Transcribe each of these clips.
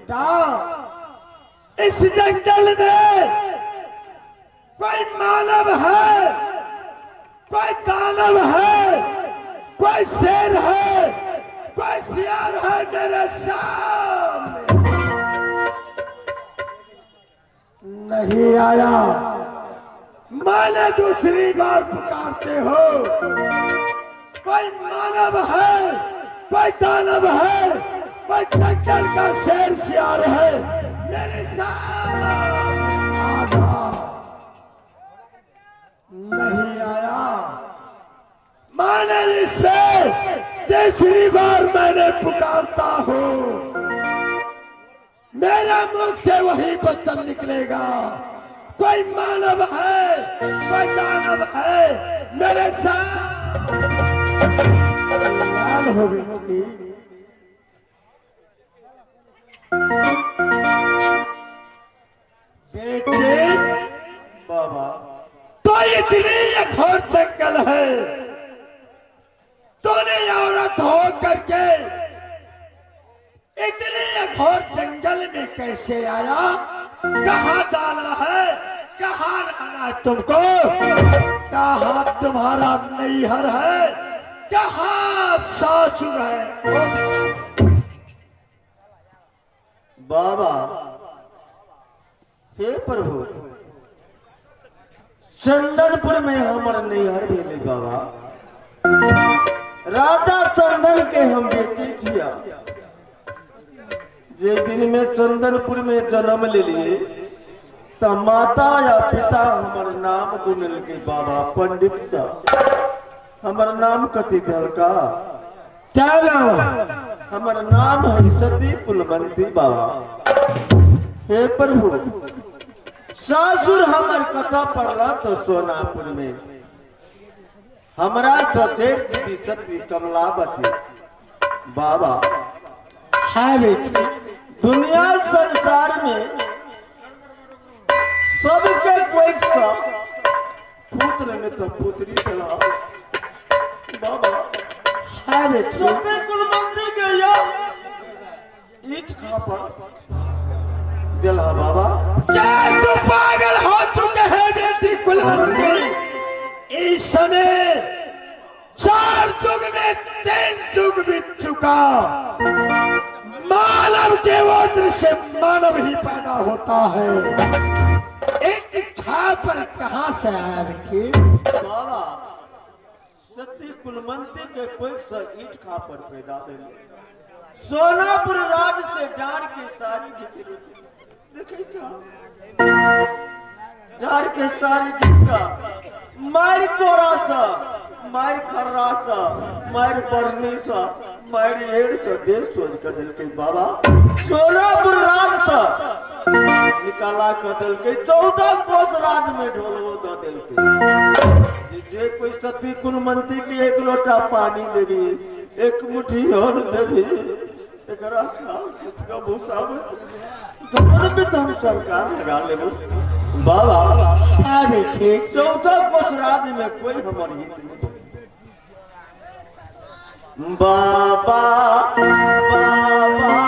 बेटा, इस जंगल में कोई मानव है, कोई दानव है, कोई शेर है, कोई सियार है मेरे सामने नहीं आया। मैंने दूसरी बार पुकारते हो, कोई मानव है, कोई दानव है, कोई जंगल का शेर सियार है, मेरे सामने आ जा। नहीं आया। मैंने इसमें तीसरी बार मैंने पुकारता हूं, मेरा मुख से वही वचन निकलेगा, कोई मानव है, कोई दानव है, मेरे साथ हो बेटी। बेटे बाबा, तो इतनी घोर जंगल है, तूने औरत हो करके इतनी घोर जंगल में कैसे आया? कहाँ जाना है, कहाँ रहना है तुमको? कहाँ तुम्हारा नैहर है, कहाँ सासुर है? बाबा, हे प्रभु, चंदनपुर में हमर नैहर भेलै बाबा। राजा चंदन के हम बेटी छिया। जे दिन में चंदनपुर में जन्म लेलिए त माता या पिता हमर नाम गुनलकै बाबा। पंडित साहब हमर नाम कथी देलका? क्या नाम? हमर नाम है सती कुलवंती बाबा। हे प्रभु, सासुर हमर कतऽ पड़ल तो सोनापुर में। हमरा सतेर दीदी सती कमलावती बाबा। हाँ बेटी। दुनिया संसार में सबके कोई सा पुत्र ने तो पुत्री दिला बाबा। हाँ बेटी। सत्य कुलवंती के या ईट खा पर दिला बाबा। क्या तू पागल हो चुके हैं बेटी कुलवंती? इस समय चार युग में तीन युग बीत चुका। मानव के गोत्र से मानव ही पैदा होता है। एक इच्छा पर कहां से आया बेटी? बाबा, सती कुलवंती के कोई से ईट खा पर पैदा भेलै। सोनापुर राज से डार के सारी घिचली देखै छा, डार के सारी घिचका मारि कोरा से, मारि खर्रा से, मारि बरनी से, मारि एड़ से देश सोच के देलकै बाबा। सोनापुर राज से निकाला के देलकै, 14 कोस राज में ढोलवो दऽ देलकै जे कोई सती कुलमंती के एक लोटा पानी देबी, एक मुट्ठी और देबी, एकरा खाल खींच के भूसा में धन में तो हम सरकार लगा लेबो बाबा। हाँ बेटी। 14 कोस राज में कोई हमर हित नहीं बाबा। बाबा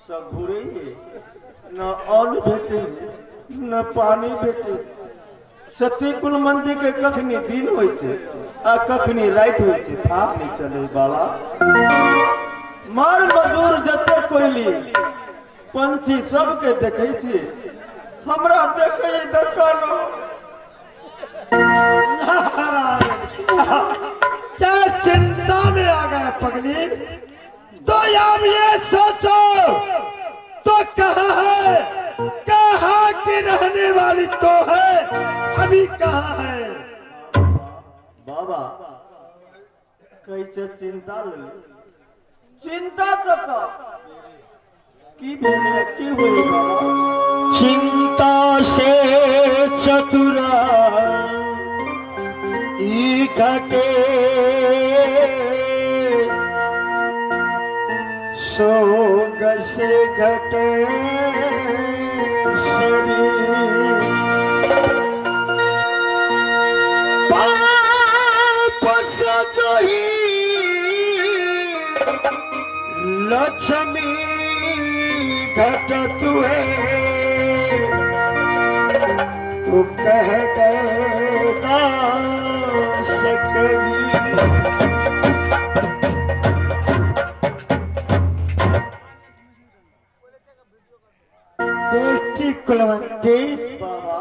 से घुरै न अन्न भेटै न पानी भेटै। सती कुल मंदिर के कखनी दिन होइ छै आ कखनी राति होइ छै थाह नहि चलै बाबा। मर मजूर जते कोयली पंछी सबके देखै छी, हमरा देखै दखन। क्या चिंता में आ गए पगली? तो अब ये सोचो तो कहाँ है, कहाँ की रहने वाली तो है, अभी कहाँ है? बाबा कहै छै चिंता लेली, चिंता से तऽ की भेलै, की होई बाबा? चिंता से चतुरा ई घटे, सोग से घटे शरीर। पाप से जोही लक्ष्मी घट तुहे, तू कह गए दास कबीर। बेटी कुलवंती बाबा,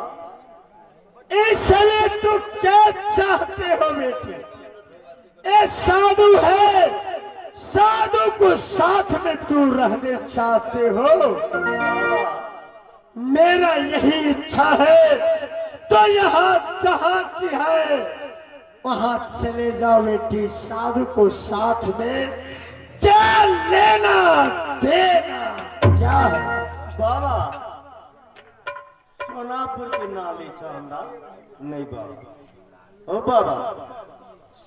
इसलिए तू क्या चाहते हो बेटी? ए साधु है, साधु को साथ में तू रहने चाहते हो? बाबा मेरा यही इच्छा है तो यहाँ जहाँ की है वहां चले जाओ बेटी। साधु को साथ में क्या लेना देना क्या है? बाबा सोनापुर के नाली छ हमरा नहीं बाबा। ओ बाबा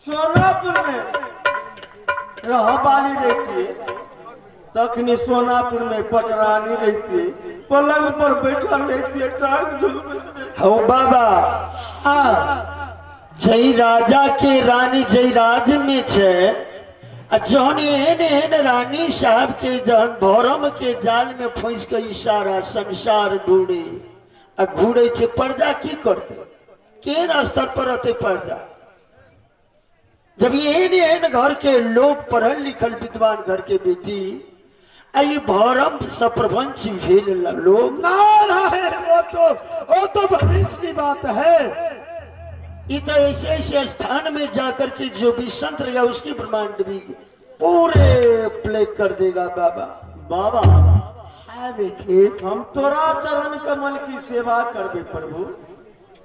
सोनापुर में रह वाली रहती तखनी सोनापुर में पटरानी रहती, पलंग पर बैठल रहती, टांग झुलबैत रहती। हो बाबा, हाँ जई राजा के रानी जई राज में छे आ जहन एहन एहन रानी साहब के जहन भरम के जाल में फंस के ई सारा संसार घूरे आ घूरे छे, पर्दा की करते, केन स्तर पर रहते पर्दा? जब एहन एहन घर के लोग पढ़ल लिखल विद्वान घर के बेटी आ ई भरम सब प्रपंच भेल लोग। नारायण, वो तो भविष्य की बात है। ये तो ऐसे ऐसे स्थान में जाकर के जो भी संत रहेगा उसकी ब्रह्मांड भी पूरे प्ले कर देगा बाबा। बाबा हाँ बेटी, हम तोरा चरण कमल की सेवा करबे प्रभु,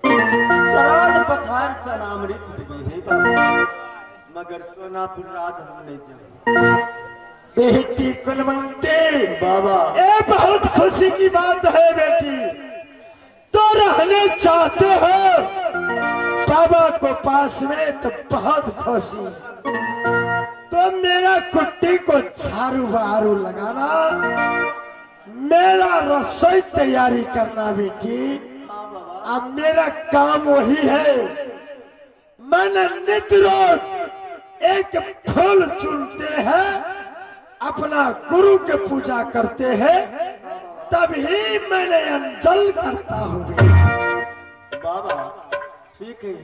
चरण पखार चरणामृत देबे हे बाबा, मगर सोनापुर राज हम नहीं जेबै। बेटी कुलवंती बाबा ये बहुत खुशी की बात है बेटी, तो रहने चाहते हो बाबा को पास में तो बहुत खुशी। तो मेरा कुट्टी को झाड़ू बहारू लगाना, मेरा रसोई तैयारी करना बेटी। हाँ बाबा, अब मेरा काम वही है, मैंने नित रोज एक फूल चुनते हैं, अपना गुरु के पूजा करते हैं, तभी मैंने अंजल करता हूँ। बाबा ठीक है।